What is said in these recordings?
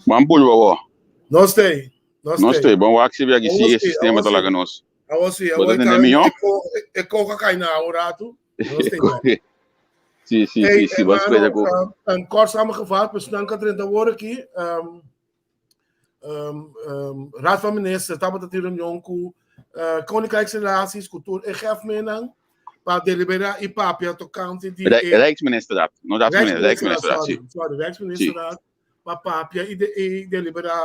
Ban purba awor. Nos t'ei. Nos Nos t'ei. t'ei. Ban wak si biaki si Awor e sí, sistema awor ta sí. laga nos. Awor sí, Bo awor ta e tende ta mihó? e ko e ko a kai na un ratu. Nos t'ei bek. Sí, sí, Hey, sí, sí, ban spera hermano, ku. Kort samengevat, pues nan ka drenta awor aki. Raad van Minister tabata tin reunion ku Koninkrijksrelaties, ku tur e grefmennan pa deliberá i papia tokante di e Rijksministerraad, no Raad van Minister, Rijksministerraad, Rijksministerraad, sorry, sí. sorry, Sí. Rijksministerraad pa papia i de, i deliberá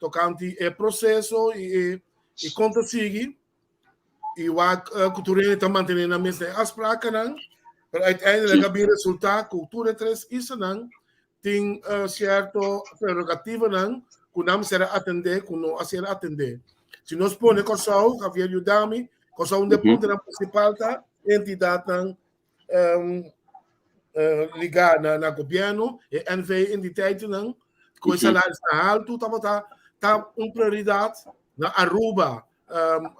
tokante e proseso i e i kon ta sigui i wak ku tur hende ta mantené nan mes den e afsprakennan, pero uiteindelijk Sí. a bin resultá ku tur e tres islanan tin sierto prerogativanan ku nan mester a atendé ku no a ser atendé. Si nos pone Kòrsou, Javier yuda mi, Kòrsou un di e puntonan prinsipal ta entidatnan ligá na gobièrnu, e NV entiteitennan ku e salarisnan haltu tabata ta un prioridat. Na Aruba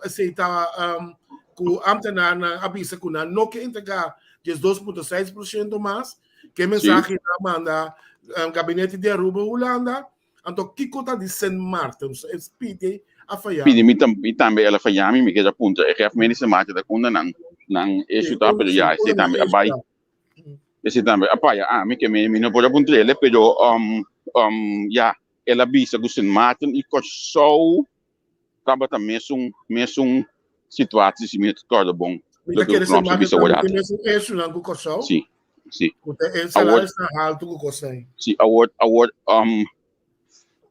esei ta ku ámtenarnan a bisa ku nan no ke entregá 12,6% mas. Ke mensahe nan a manda gabinete di Aruba Hulanda? Anto kiko ta di Sint Maarten? E pidi a faya. Pidi mi mi tambe el a faya mi, mi kier a puntra e jef di Sint Maarten ta unda nan nan issue ta, pero ya esei tambe a bai. Esei tambe a faya ami ke mi no por a puntr'el, pero ya el a bisa ku Sint Maarten i Kòrsou tabata mesun mesun situatie si mi ta kòrda bon. Mi ta Loke kere Knops Sint a bisa Maarten awor tambe tin ati. mesun issuenan ku Kòrsou. Sí, sí. Ku ta e Awor salarisnan haltu ku kosnan. Sí, awor awor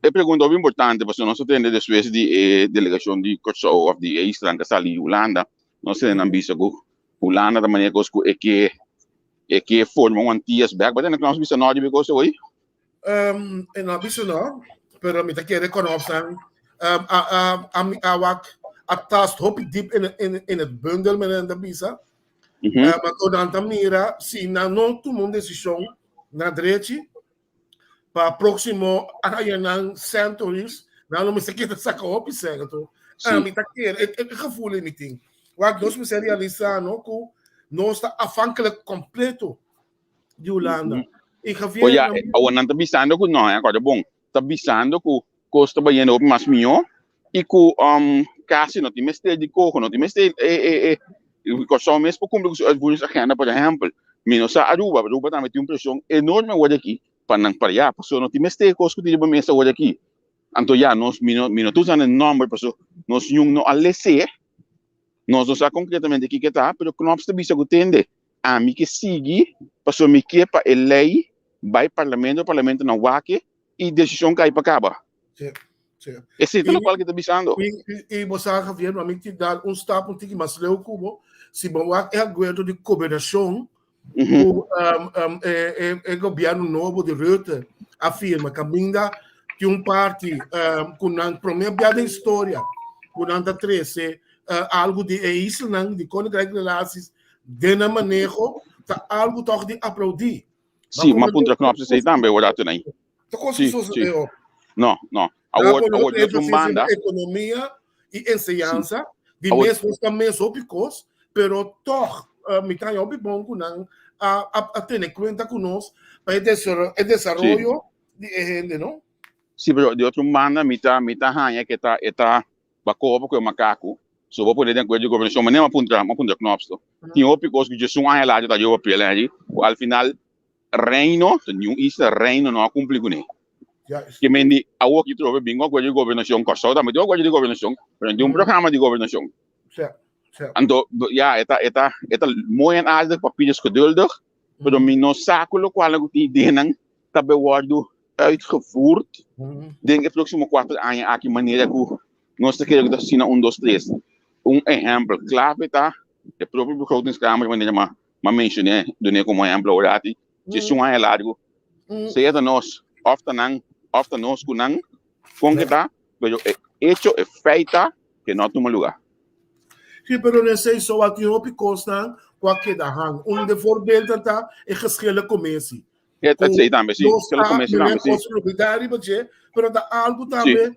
e pregunta hopi importante pasobra nos a tende despues di e delegashon di Kòrsou òf di e islanan ku a sali Hulanda, nos tende nan bisa ku Hulanda ta manera kos ku e ke e ke forma un Antillas bèk. Bo tende Knops bisa nò riba e kos awor? E no a bisa no, pero mi ta kere konosnan a a a wak a tast hopi diep in in in het bundel men nan ta bisa. Ma to nan ta mira si nan no tuma un desishon na drechi pa próksimo añanan centuries nan lo mester keda saka hopi sèn. Anto mi ta kere e e gevoel ei mi tin. Wak nos mester realisa no ku nos ta afhankelijk kompleto di Hulanda. I Javier, O ya, nan awor nan ta bisando ku no, akorda bon, ta bisando ku kos ta bayendo hopi mas mihó i ku um, kasi no tin mester di koho, no tin mester e e e Kòrsou mes por kumpli ku su uitvoeringsagenda, por ehèmpel. Mi no sa Aruba, Aruba tambe tin un preshon enorme awor aki pa nan para ya, pasobra no tin mester kos ku tin riba mesa awor aki. Anto ya, nos, mi no, mi no ta usando e nòmber pasobra nos ñun no a les'é, nos no sa konkretamente kiko ta, pero Knops ta bisa ku tende, Ami ke sigui pasobra mi ke pa e lei bai parlamento, parlamento nan wak e i desishon kai pa kaba. Sí, sí. Esei ta lokual ke ta bisando. I bo sa Javier, mi ti dal un stap un tiki mas leu ku bo, si bo wak e akuerdo di koperashon ku e gobièrnu nobo di Rutte a firma, kaminda tin un parti ku nan promé bia den historia ku nan ta trese algu di e islanan di Koninkrijk Relaties Den nan maneho ta algu tòg di aplaudí. Sí, m'a puntra Knops esei tambe ora atu nai. Ta kos Sí, ku sosodé sí. ho. No, no. Nan a Awor, pone awor hopi di otro énfasis riba banda, ekonomia i sí. enseñansa. Di Awor, mes nos ta mes hopi kos, pero tòg mi ta haña hopi bon ku nan a a a tene kuenta ku nos pa e desaro e sí. desaroyo di e hende, no? Sí, pero di otro banda mi ta mi ta haña ku e ta e ta Bakobo ku e makaku, so bo pone den akuerdo di gobernashon, manera m'a puntra, m'a puntra Knops to. Tin hopi kos ku djesun aña later ta riba papel ahí, ku al final Reino, ta niun isla Reino no a kumpli kuné. Ke men di awor ki trobe bin ku akuerdo di gobernashon, Kòrsou tambe tin akuerdo di gobernashon, pero no tin un programa di gobernashon. Anto, ya, e ta, e ta, e ta mooi en aardig, papier is geduldig, pero mi no sa ku lokual ku tin ideanan ta be wòrdu uitgevoerd den e próksimo kuater aña aki manera ku nos ta kere ku ta asina un dos tres. Un ehèmpel klave ta e propio begrotingskamer manera mi a menshoné dun'é komo ehèmpel awor ati djesun aña largu sea ta nos òf ta nan òf ta nos ku nan kon ke ta pero e echo e feit ta ke no a tuma lugá. Sí, pero nesei so a tin hopi kosnan ku a keda hang. Un de voorbeelden ta e geschillencommissie. E ta sei tambe, sí. Nos Se lo ta comece meneer tambe, sí. Kos lubidá riba dje, pero ta algu Sí. tambe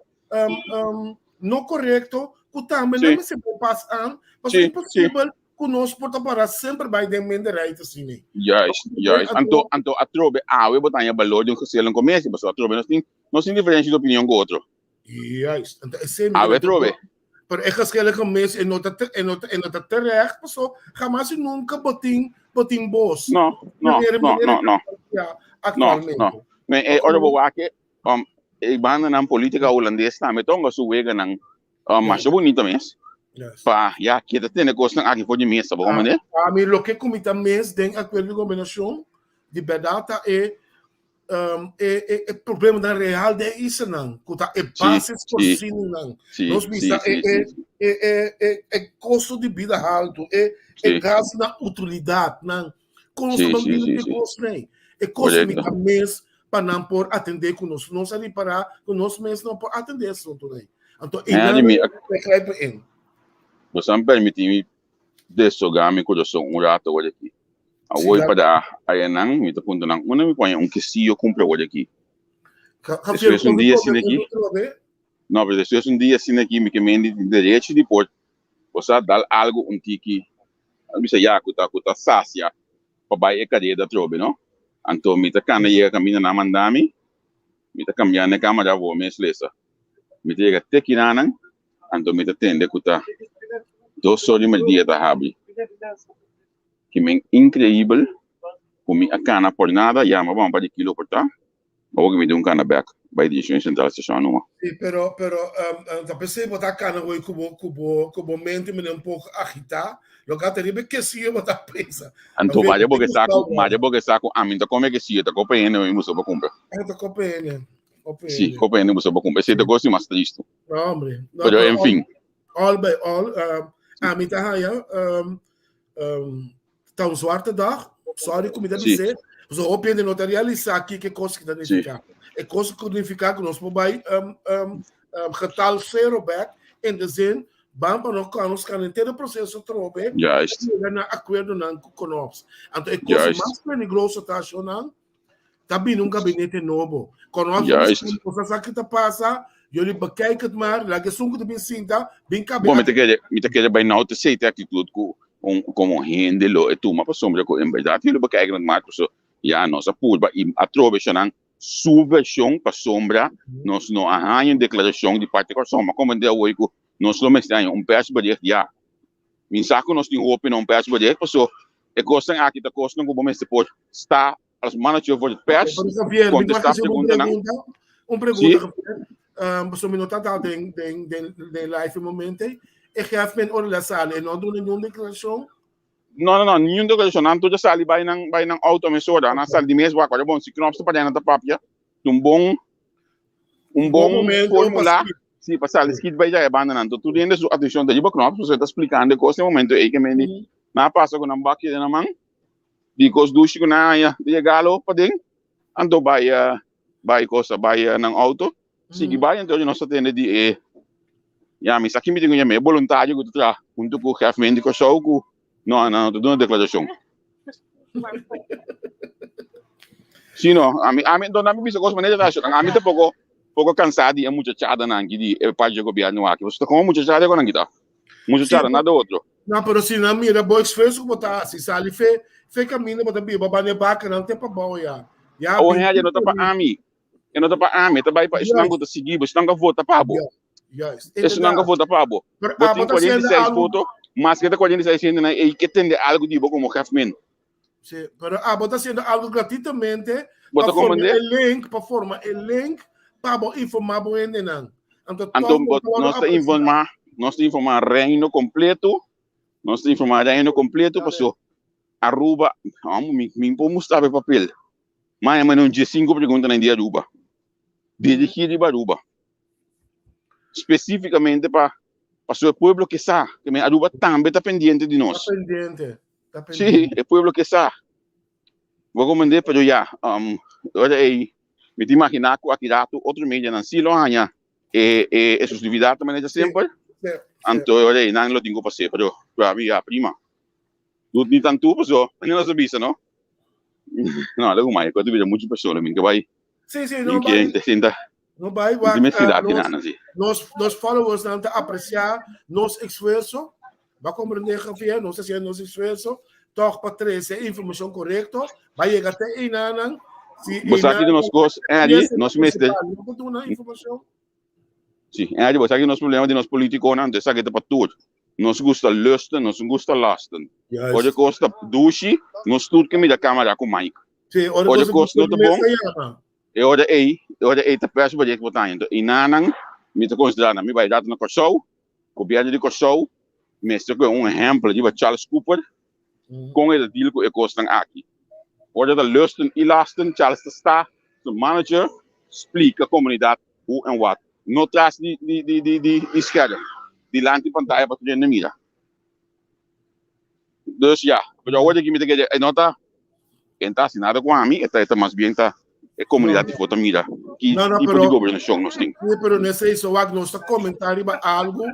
no korekto ku tambe nan Sí. mester por pas aan, pasobra Sí, sí. imposibel ku nos por ta para semper bai den minderheid asina ei. Juist, juist. Anto, anto atrobe awe bo ta haña balor di un geschil en comercio, pasobra atrobe nos tin. Nos tin diferensia di opinion ku otro. Juist. Anto esei mi Awe trobe. Pero e geschillige mes e no ta e no ta e no ta terecht paso jamás y nunca bo tin bo tin bos. No, no, no, no, no. No, no. Me e ora bo wak um, e bandanan politica holandes tambe tonga su weganan um, masha bonita mes. Yes. Pa ya kita tene kosnan aki for di mesa, bo comprende? A mi loke ku mi ta mes den akuerdo di gobernashon di bèrdat ta e um, e, e, e problemanan real den e islanan, ku ta e basis voorzieningan. Nos bisa e, e, e, e, e, e kosto di bida haltu, e, e gas na utilidatnan, kon nos ta ban bini ku e kosnan ei. E kos mi ta mes pa nan por atendé ku nos. Nos a ripará ku nos mes no por atendé e asuntunan ei. Anto einan begrijp in. Boso a permití mi deshogá mi kurason un rato awor aki. Awor pa da ayanan, mi ta puntra nan, unda mi por haña un kesillo kumpra awor aki? Despues un dia asina aki, no, pero despues un dia asina aki mi ke mende tin derecho di por, bo sa, dal algu un tiki, a bisa ya, ku ta, ku ta sasia pa bai e kareda atrobe, no? Anto mi ta kana yega kaminda nan manda mi, mi ta kambia na e kamara awor mes lesa. Mi ta yega te kinanan, Anto mi ta tende ku ta dos or di merdia ta habri. Ki men inkreibel ku mi a kana por nada, yama bo un par di kilo por ta, awor ku mi tin un kana bek bai direkshon Sentral Stashon numa. Sí, pero, pero ta p'esei bo ta kana hoy ku bo, ku bo, ku bo mente mene un poko agitá, loke a ta riba e kesillo bo ta pensa. Anto maria bo ke sa ku, maria bo ke sa ku ami no ta kome kesillo, ta kope hende mi buska pa kumpra. Ah, ta kope hende, kope Sí, hende. kope hende buska pa kumpra, esei ta kos di mas tristu. No, hombre. No, pero en fin. All by all, ami ta haya um, um, ta un zwarte dag. Sorry ku mi ta bisé. So hopi hende no ta realisá kiko e kos ki ta nifiká. E kos ku nifiká ku nos por bai um, um, um, getal zero back in de zin ban pa nos kan nos kan henter e proseso trobe yega na akuerdonan ku Knops. Anto e kos mas peligroso ta ashonan Ta bini un gabinete nobo. Konos Boso sa ki ta pasa, jullie bekijk het maar, laga esun ku ta bin sinta, bin kabe. Bon, mi ta kere, mi ta kere bai nou te sete actitud ku un komo hende lo e tuma pasobra ku en berdad jullie bekijken het maar paso ya nos a purba i atrobe eshonan su version pasobra nos no a haña un deklarashon di parti Kòrsou. Ma komprende awor ku nos lo mester haña un persbericht ya. Mi sa ku nos tin hopi na un persbericht paso e kosnan aki ta kosnan ku bo mester por sta als manager voor het pers, Javier, mi contesta mag un preguntanan. pregunta? Un pregunta, Javier. Um, mi no ta den, den, den, den live momento. E geef men ora la sali e no duna ningun declaracion. No, no, no, ningun declaracion. Nan tur ta sali bai nan, bai nan auto mesora. Nan sali di mes wak. Ora bon, si Knops ta paria nan ta papia. Un bon, un bon momento formula. pa skit. Si, pa sali skit bai djaya banda nan. Tur hende su atencion ta riba Knops, pasobra e ta splikando e kos den momento ei ke meni. Nan a pasa ku nan bakje den nan man. Di kos dushi ku nan haña di regalo paden, anto bai bai cosa bai nan auto, sigui bai, anto nos ta tende di e ya mi sa ki mi tin ku yama e boluntario ku ta traha huntu ku Gèfmen di Kòrsou ku no nan no ta duna deklarashon. Si no, ami ami donde ami bisa kos manera ta ami ta poko poko kansá di e muchachadanan aki di e parti di gobièrnu aki, pasobra ta komo muchachada ku nan kita, muchachada nada otro. No, pero si nan mira bo esfuerzo ku bo ta hasi, sali fe fe kaminda bo ta biba banda e bakanan te pabou ya. Ya Awor hende no ta pa ami. E no ta pa ami, e ta bai pa esnan ku ta sigui bo, esnan ku a vota pa bo. Juist. Esnan ku a vota pa bo. Pero Bo abo tin ta haciendo 46 algo voto, maske ta 46 hendenan ei ke tende algu di bo komo gèfmen. Sí, pero abo ta haciendo algo gratuitamente Bo pa ta forma comprende? e link, pa forma e link pa bo informa bo hendenan. Anto Anto toch bo, bo ta wòrdu nos ta apresiá. informa, nos ta informa reino completo, nos ta informa reino completo paso Aruba, amo mi, mi por mustra bo e papel. Maya manda un 15 preguntanan di Aruba, dirigi riba Aruba. Specificamente pa paso e pueblo ke sa, ke men Aruba tambe ta pendiente di Ta nos. pendiente, ta Sí, pendiente. e pueblo ke sa. Bo comprende? Pero ya, ora ei mi ta imaginá ku aki ratu otro medianan sí lo haña e e eksklusividat ta manera semper. Anto ora ei nan lo tin ku pas'é, pero pa mi ya prima. No ni tantu paso, manera nos a bisa no. No, algu mai, ku a ta bira muchu persona, mi ke bai, Sí, sí, mi no ke bai, sinta, no bai mi wak, tin necesidad di nos, nada así. nos, nos followers nan ta apreciá nos esfuerzo. Ba comprende Javier, nos ta haciendo nos esfuerzo toch pa trece e informacion corecto, ba yega te einanan. Si Bo sa ki nos kos, Eddie, nos mester. No por duna informashon. Si, Eddie, bo sa ki nos problema di nos politikonan, anto esaki ta pa tur. Nos gusta lusten, nos no gusta lasten. Ora kos ta dushi, nos tur ke mira kamera ku mic. Sí, ora kos no ta bon, e ora ei, e ora ei ta pers bariet ku bo ta haña. Anto einanan mi ta konsiderá nan, mi bai rato na Kòrsou, gobièrnu di Kòrsou mester kohe un ehèmpel riba Charles Cooper, kon e ta deal ku e kosnan aki. Ora ta lusten i lasten, Charles ta sta su manager splika komunidat hoe en wat. No tras di di di di di di scherm, dilanti pantaya pa tur hende mira. Dus ya, pero awor aki mi ta kere e no ta e no ta hasi nada ku ami, e ta e ta mas bien ta e komunidat di for ta mira ki No, no, tipo di pero gobernashon nos tin. Sí, pero nesse so wak nos ta comenta riba algo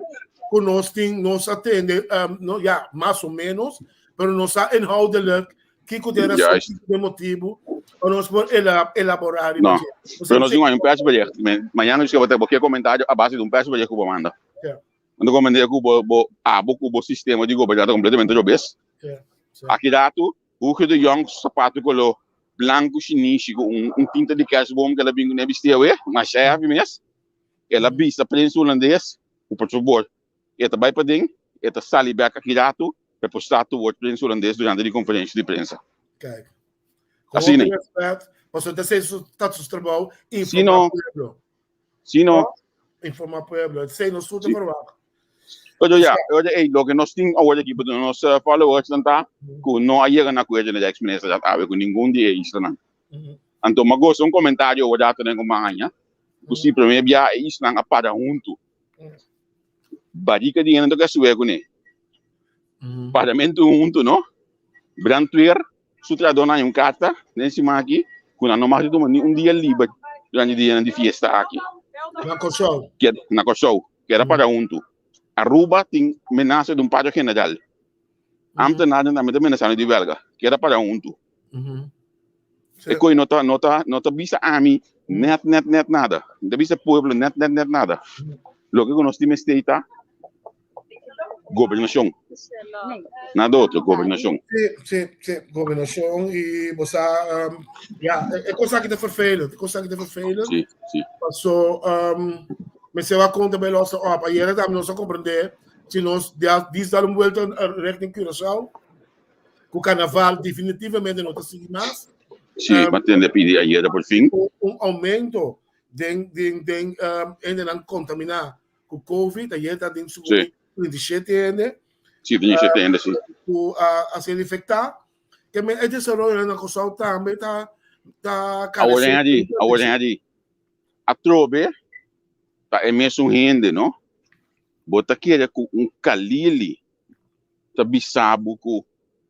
ku nos tin nos a tende um, no, ja, mas o menos, pero nos sa inhoudelijk kiko de razón, Juist. kiko de motivo, pa nos por ela, elaborar riba No, dje. pero nos tin un persbericht. Mañana nos ke bo ke comentario a base di un persbericht ku bo manda. Ja. Anto comprende ku bo bo abo ku bo sistema di goberná ta completamente robes. Ja, sí. Aki ratu Hugo de Jong su sapato kolo blanku shinishi ku un un tinta di kerstboom ku el a bin kuné bisti awe, masha heavy mes. El a bisa prensa hulandes ku por fabor e ta bai paden, e ta sali bek aki ratu pa e por sta te word prensa hulandes durante di konferensha di prensa. Kijk. Ku Asina. hopi respet, pasobra ta esei ta su trabou, Si informa no. pueblo. Si no. Informa pueblo. Esei nos tur ta Si. verwacht. Pero ya, pero ey, loke nos tin awor aki pa duna nos followers nan ta ku no a yega na akuerdo na e ex minister dat awe ku ningun di e islanan. Anto mi a gosa un komentario awor data den ku mi a haña ku si prome bia e islanan a para huntu. Barika di hende ta kasué kuné. Paramentu huntu no. Brandweer Su trahadónan haña un karta den siman aki ku nan no mag di tuma ni un dia liber durante dianan di fiesta aki. Na Kòrsou. Na Kòrsou. Keda para huntu. Aruba tin menasa di un paro general. Ámtenarnan tambe ta menasando di wèlga. Keda para huntu. E koi no ta no ta no ta bisa ami nèt nèt nèt nada. No ta bisa pueblo nèt nèt nèt nada. Loke ku nos tin mester ta Gobernashon. Nada otro, gobernashon. Sí, sí, sí, gobernashon i bo sa, um, ja, e kos aki ta vervelend, e kos aki ta vervelend. Sí, sí. Paso, um, mester wak konta bij losse op. Ayera tambe nos a komprendé, si nos dia dis dar un vuelta richting Curaçao, ku karnaval definitivamente no ta sigui mas. Sí, um, ma tende pidi ayera por fin. Un, un aumento den, den, den um, hendenan kontaminá ku Covid, ayer ta den su 37 hende. Sí, 37 hende, sí. Ku a, a ser infectá. Ke men e desaroyo na Kòrsou tambe ta ta Awor en adi, awor en adi. Atrobe ta e mesun hende, no? Bo ta kere ku un kalili ta bisa bo ku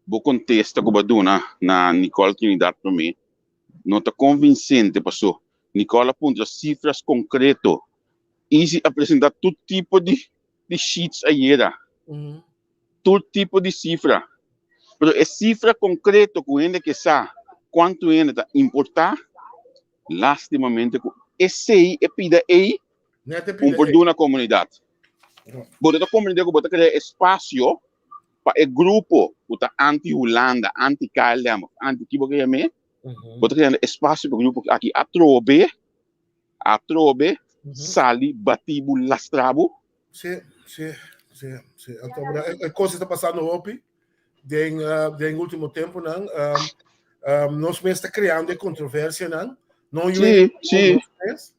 bo kontesta ku bo a duna na Nicole Trinidad promé no ta konvinsente paso Nicole a puntra sifras konkreto Easy a presenta tur tipo di di sheets ayera. Tur tipo di sifra. Pero e sifra konkreto ku hende ke sa kuantu hende ta importá, lastimamente ku esei e pida ei un por duna komunidat. Bo no ta komprendé ku bo ta krea espasio pa e grupo ku ta anti Hulanda, anti KLM, anti ki bo ke yam'é, bo ta kreando espasio pa e grupo aki atrobe Atrobe sali bati bo lastra bo. Sí, sí, sí, sí. Anto, e cos ta pasando hopi den uh, den último tempo nan. Um, um, nos mes ta creando e controversia nan. No sí, sí. Mes.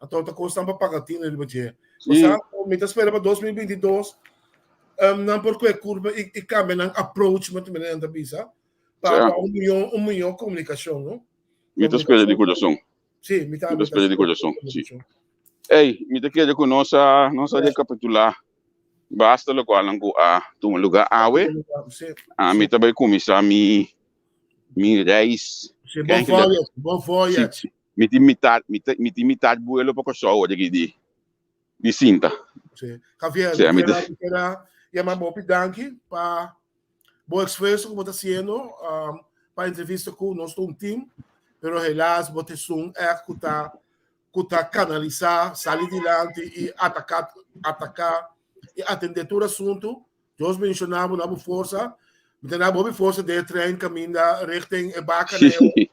Anto ta cos pa paga tino riba dje. Sí. Osea, mi ta spera pa 2022 um, nan por kue curva i, i cambia nan approach met meneer ta bisa pa, Sí. pa un miljoen un miljoen comunicacion, no? Mi ta spera di corazón. Sí, mi ta, Mi ta spera di corazón, sí. Ey, mi ta kere ku nos a nos a rekapitulá basta lokualnan ku a tuma lugá awe. Sí. A mi ta bai kuminsá mi mi reis. Sí, bon voyage, bon voyage. Sí, mi tin mitar, mi ta, mi tin mitar buelo pa Kòrsou awor aki di di sinta. Sí. Javier, Sí, mi mi ta- kera, mi kera yama bo hopi danki pa Bo esfuerso ku bo ta hasiendo um, pa entrevista ku nos ta un team, pero helaas bo ta esun echt ku ta ku ta kanalisá, sali dilanti i ataká ataká i atendé tur asuntu. Dios bendishoná bo, na bo forsa. Mi ta na bo hopi forsa den e trein kaminda richting e baka na e.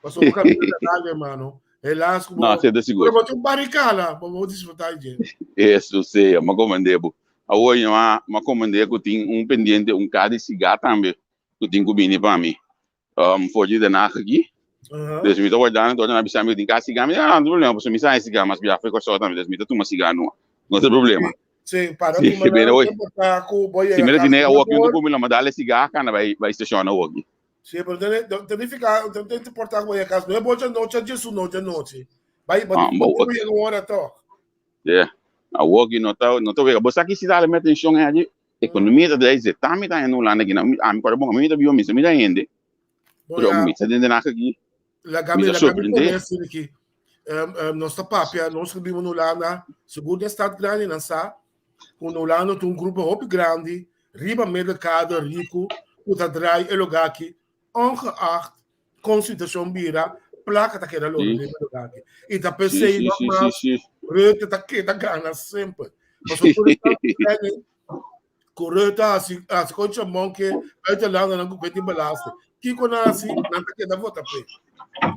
Pasobra bo kaminda ta largu, hermano. Helaas ku bo. No, si ta sigur. Pero bo tin un barikala, bo bo disfrutá di dje. Eso sea, m'a komprendé bo. Awor mi a m'a komprendé ku tin un pendiente, un ka di sigá tambe ku tin ku bini pa mi. Um, for di Den Haag aki. Dus mi ta wardando tot nan a bisa mi ku tin ka sigá. Mi di, ah, no tin problema, pasobra mi sa e sigá mas bia for Kòrsou tambe, dus mi ta tuma sigá nua. No tin problema. Sí, para Sí, tuma bene nan, hoy. importa ku bo Si yega mi ta kas tine awor ki mejor. un ta kumi lo m'a dal e sigá kana bai bai stashon awor ki. Sí, pero te, te nifica, te, te importa ku bo yega kas nueve ocho nochi, djesun nochi anochi. Bai, bo Ah, bo bo tin ku yega un ora tòg. Yeah. Awor ki no ta no ta wega. Bo sa ki si dal mi atenshon e Ekonomia ta drai zeta mi ta hende Hulanda aki nan. Ami kòrda bon, ami mi ta biba mi sa mira hende. Bon, Pero ya. mi ta den Den Haag aki. Laga Mi mi, ta laga mi sorprendé. pone asina aki. Nos ta papia, nos ku biba na Hulanda, sigur den stad grandi nan sa ku na Hulanda tin un grupo hopi grandi riba middelkader riku ku ta drai e lugar aki ongeacht kon situashon bira, plaka ta keda lora Sí. riba e lugar aki. I ta Sí, p'esei sí, sí, sí, nogmaals sí. Rutte ta keda gana semper. Pasobra tur esnan ku tene ku Rutte a hasi hasi kon chamon ke buitenlandernan ku kue tin belasting. Kiko nan hasi? Nan ta keda vota p'e.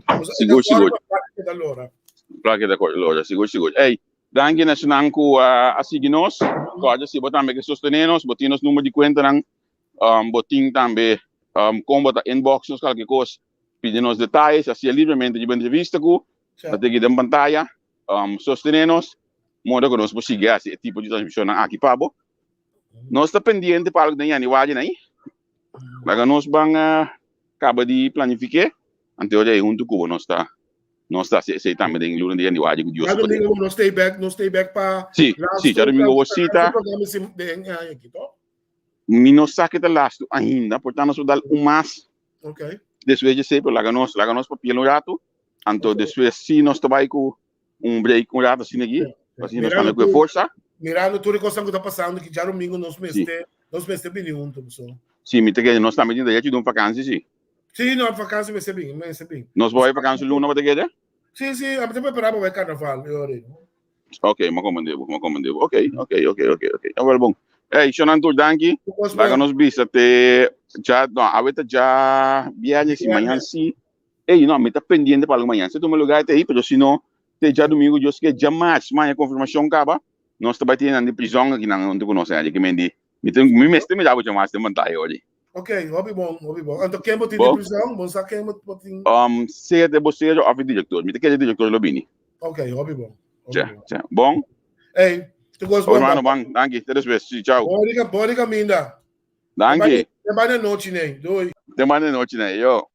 Pasobra e ta Sigur, kòrda sigur. pa plaka keda lora. Plaka keda kòrda lora, sigur, sigur. Ey, danki na esnan ku a a sigui nos. Kòrda si bo tambe ke sostené nos, bo tin nos number di kuentanan. Um, bo tin tambe um, kon bo ta inbox nos kalke kos, pidi nos detayes, hasié libremente riba entrevista ku Sa. ta teki den pantaya. Um, sostené nos, moda ku nos por sigui hasi e tipo di transmisionnan aki pa bo. Nos ta pendiente pa algo den januari nai. Laga nos ban uh, kaba di planifiké, ante ora ei huntu ku bo nos ta nos ta hasi esei tambe den luna di januari ku Dios Ya su poder. domingo nos stay back, nos stay back pa Sí, sí, laatste, djadomingo bo laatste sita. programa si- den aña aki, toch? Mi no sa ke ta lastu ainda, por tanto nos por dal un mas Ok. despues di esei, pero laga nos, laga nos papia un ratu, anto Ok. despues si nos ta bai ku un break un ratu asina aki, asina nos Mirando tambe ku e tur, forsa. mirando tur e kosnan ku ta pasando ki djadomingo nos Sí. mester, nos mester bini hunto, so. Sí, mi ta kere nos tambe tin derecho di un vakansi, sí. Sí, no, vakansi mester bin, mester bin. Nos por bai vakansi luna bo ta kere? Sí, sí, ami ta prepara pa bai karnaval, e ora ei. Ok, m'a komprendé bo, m'a komprendé bo. Ok, ok, ok, ok, ok. Awel bon. Ey, shonan tur danki. Laga nos bisa te ja, no, awe ta ja viernes y mañana sí. Ey, no, mi ta pendiente pa algo mañana. Se tuma lugar te ahí, pero si no, te ja domingo, Dios ke ja mars, mañana confirmación kaba. Nos ta bai tiene nan di prison aki nan onde ku nos eh, que mendi. Mi ten, mi mester mira bo ja mars den pantalla ori. Ok, hopi bon, hopi bon. Anto ken bo tin di Bo? prison? Bon sa ken bo tin? Sea te bosero of e director. Mi ta kere director lo bini. Ok, hopi bon. Hopi Tja, bon. tja. Bon? Hey, te goes Oh, bon. hermano, ban. Danki. Te despues. Sí, chao. Bon di, bon di caminda. Danki. Te bai na nochi, nee. Doei. Te bai na nochi, nee. Yo.